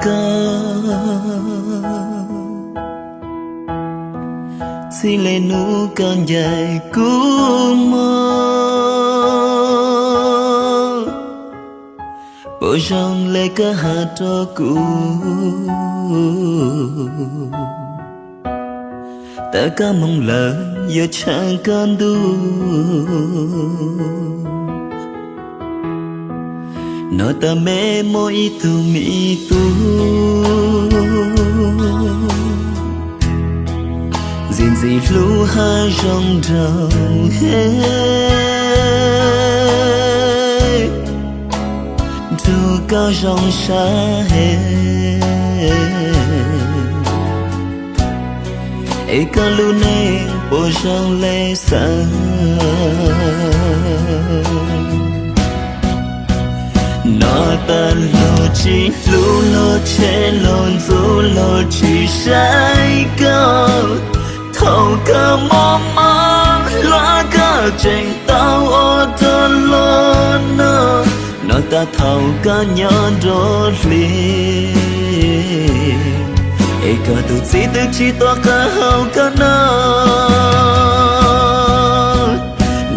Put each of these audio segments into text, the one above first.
koj, txij le hnub koj ncaim kuv mus, puas zoo le koj has rau kuv, tas koj moo lawm yuav tshav koj ntuj. No tas me muaj ib tug me tub, ntxim ntxim hlub hab zoo nraug heev, nrug koj zoo sab heev, es koj lub neej puas zoo le xav. No tas luag tsis hlub, luag tshev, luag ntxub, luag tsis saib koj. Thaum koj mob mob hluas koj tseem tau ua rau luag noj. No tas thaum koj nyob nruab hlis, es koj tus txiv twb tsis tuaj qab hau koj noj.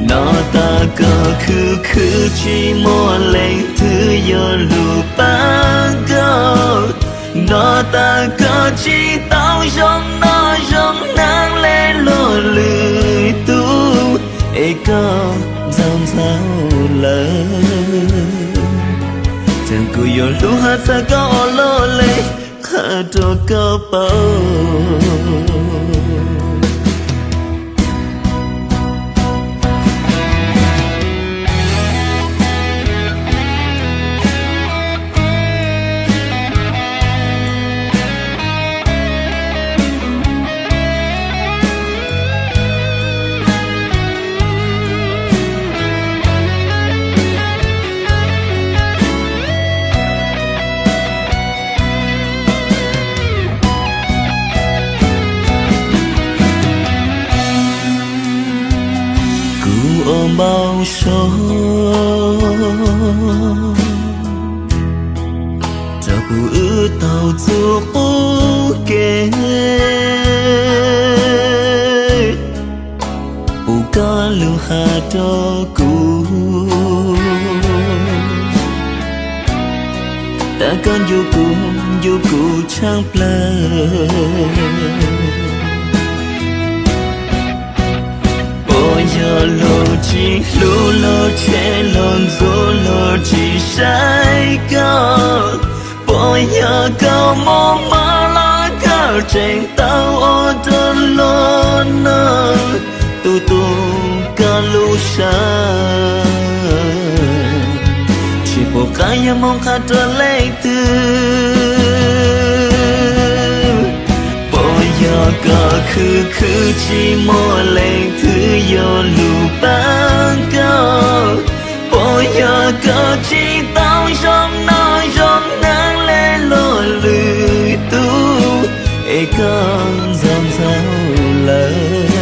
No tas koj khwv khwv tsis muaj leej twg yuav lug paab koj. No tas koj tsis tau zoo noj zoo hnav le luag lwm tug, es koj ntxaug ntxaug lawm. Tseem kuv yuav hlub hab txhawb koj ua luaj le, qha rau koj paub. Kuv ua npau suav rau puj wb tau txuj qub kev, puj koj lug has rau kuv, tas koj ncu kuv, ncu kuv tshaaj plawg. Puas yog luag tsis hlub, luag tshev, luag ntxub, luag tsis saib koj? Puas yog koj mob mob los koj tseem tau ua rau luag noj? Tu tu koj lub sab, tsis pum qab yuav moog qha rau leej twg. Puas yog koj khwv khwv tsis muaj leej twg yuav lug paab koj? Puas yog koj tsis tau zoo noj zoo hnav le luag lwm tug, es koj ntxaug ntxaug lawm?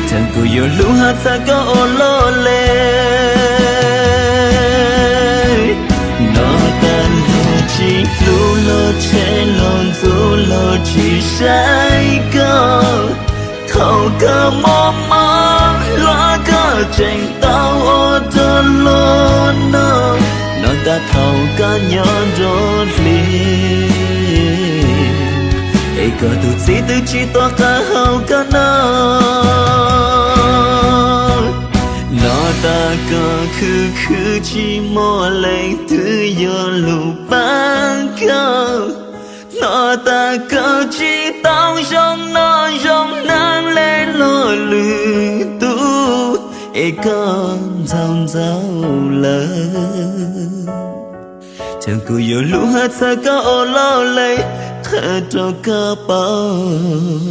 Tseem kuv yuav hlub hab txhawb koj ua luaj le. No tas luag tsis hlub, luag tshev, luag ntxub, luag tsis saib koj. Thaum koj mob mob hluas koj tseem tau ua rau luag noj. No tas thaum koj nyob nruab hlis, es koj tus txiv twb tsis tuaj qab hau koj noj. No tas koj khwv khwv tsis muaj leej twg yuav lug paab koj. No tas koj tsis tau zoo noj zoo hnav le luag lwm tug, es koj ntxaug ntxaug lawm? Tseem kuv yuav hlub hab txhawb koj ua luaj le, qha rau koj paub.